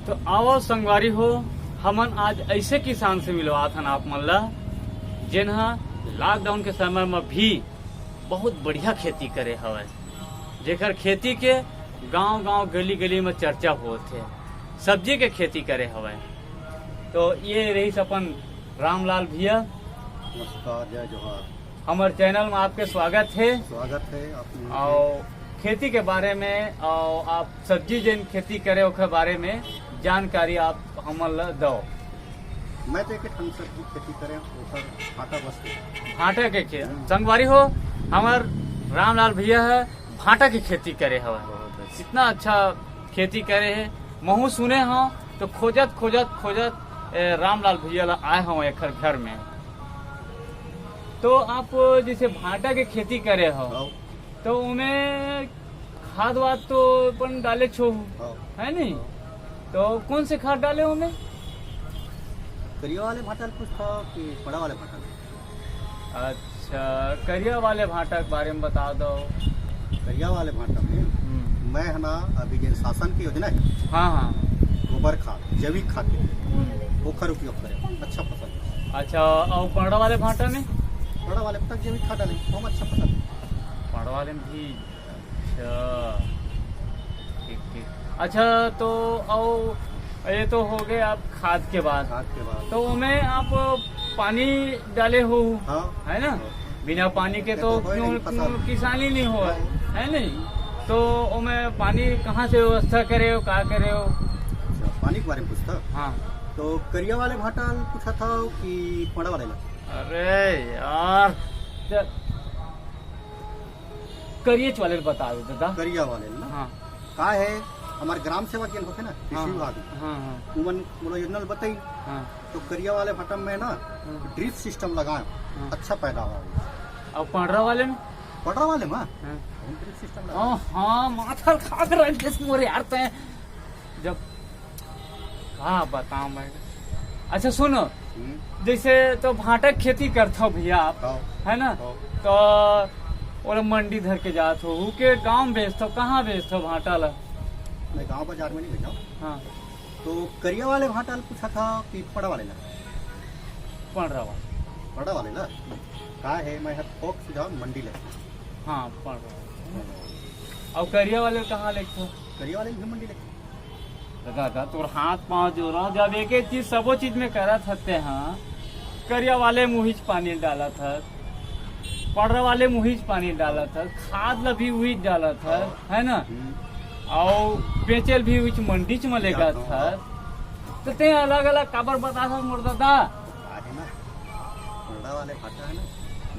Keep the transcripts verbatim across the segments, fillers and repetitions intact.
तो आवो संगवारी हो, हमन आज ऐसे किसान से मिलवात हन आप मन ला, जेन ह लॉकडाउन के समय म भी बहुत बढ़िया खेती करे हवय, जेकर खेती के गांव-गांव, गली-गली म चर्चा होत हे, सब्जी के खेती करे हवय। तो ये रहिस अपन रामलाल भैया। नमस्कार, जय जोहार। हमर चैनल में आपके स्वागत हे। स्वागत हे आप लोगों के। अउ खेती के बारे में, अउ आप सब्जी जेन खेती करे, ओकर बारे में जानकारी आप हमन ल दव। मैं तो एक ठन सब्जी खेती करे, ओकर भांटा बस के। भांटा के खे-, हम्म। संगवारी हो, हमर रामलाल भैया ह, भांटा के खेती करे हवय। बहुत अच्छा। इतना अच्छा खेती करे हे, महू सुने हव, तो खोजत, खोजत, खोजत, ए, रामलाल भैया ला आए हव एखर घर में। तो आप जैसे भांटा के खेती करे हव, हाँ। तो ओमे खाद वाद तो अपन डाले छो, हाँ। है नहीं? तो कौन से खाद डाले ओमे? करिया वाले भांटा ल पूछथव कि पड़ा वाले भांटा ल? अच्छा, करिया वाले भांटा के बारे में बता दव। करिया वाले भांटा में हम्म। मैं ह ना, अभी जेन शासन के योजना हे, हाँ, हाँ। गोबर खाद, जैविक खाद के, हम्म। ओखर उपयोग करे, अच्छा फसल। अच्छा, अउ पड़वा वाले भांटा में? पड़वा वाले तक जैविक खाद डाले, ओमा अच्छा फसल। पड़वा वाले में भी, अच्छा, ठीक, ठीक। अच्छा, तो अउ ये तो हो गए आप खाद के बाद। खाद के बाद। तो ओमे आप पानी डाले हो, हाँ। है ना? हाँ। बिना पानी के ये तो तो होए क्यों, नहीं फसल। क्यों किसानी नहीं हो, हाँ। है नहीं? तो ओमे पानी कहाँ से व्यवस्था करे हो, का करे हो? अच्छा, पानी के बारे में पूछथव? हाँ। तो करिया वाले भांटा ल पूछथव कि पड़ा वाले ल? अरे यार, चल, करियच वाले ल बता दे दादा। करिया वाले ल ना? हाँ। का हे, हमर ग्राम सेवक जेन होथे ना, कृषि हाँ, विभाग, हाँ, हाँ। उमन मोला योजना ल बताइन। हाँ। तो करिया वाले भांटा में ना, हाँ। ड्रिप सिस्टम लगाए, हाँ। अच्छा पैदावार होही। अउ पंडरा वाले में? पंडरा वाले में? हाँ। हम ड्रिप सिस्टम लगाए। हाँ, हाँ, माथा खा कर रख देस मोरे यार तैं। जब का बताऊं मैं? अच्छा सुन, हम्म। जैसे तो भांटा के खेती करथव भैया आप, हाँ। है ना? हाँ। तो ओला मंडी धर के जात हो, उके गांव में बेचथव, कहाँ बेचथव भांटा ला? मैं गांव बाजार में नहीं बेचंव। हाँ। तो करिया वाले भांटा ल पूछथव कि पड़ा वाले ला? पंडरा वाले। पड़ा वाले ला? का हे, मैं ह थोक सुझाव मंडी ले। हाँ, पंडरा वाले। अउ करिया वाले कहाँ लेथव? करिया वाले भी मंडी ले। दादा, तोर हाथ पांव जोड़ंव, जब एक एक चीज सबो चीज में करत हते, हाँ, करिया वाले में उहीच पानी डालत हस, पंडरा वाले में उहीच पानी डालत हस, खाद ला भी उहीच डालत हस, हाँ। है ना? हम्म। अउ बेचे ल भी उहीच मंडीच में लेगत हस, तो तैं अलग-अलग काबर बताथस मोर दादा? आहे ना, पंडरा वाले भांटा हे ना,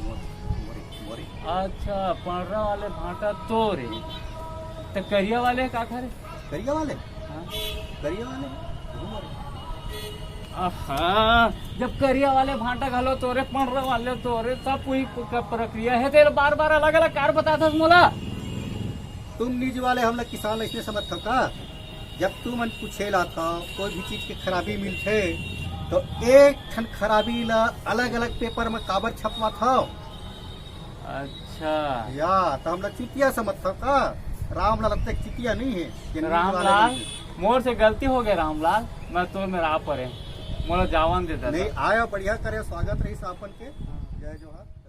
मोर, मोरे, मोरे। अच्छा, पंडरा वाले भांटा तोरे, तो करिया वाले का करे? करिया वाले? हाँ। करिया वाले? वो मोरे। आहा, जब करिया वाले भांटा घलो तोरे, पंडरा वाले तोरे, सब वही प-, क-, प्रक्रिया हे, तेला बार-बार अलग-अलग काबर बताथस मोला? तुम नीच वाले हमला किसान अइसने समझथव का? जब तुमन पूछे ल आथव, कोई भी चीज के खराबी मिलथे, तो एक ठन खराबी ला अलग-अलग पेपर में काबर छपवाथव? अच्छा। या, त हमला चुतिया समझथव का? रामलाल अतेक चुतिया नहीं हे। ये नीच वाले रामलाल, मन के। मोर से गलती हो गए रामलाल, मैं तोर मेर आ परे, मोला जावन दे दादा। नहीं, आया, बढ़िया करे, स्वागत रहिस आपन के। हाँ। जय जोहार।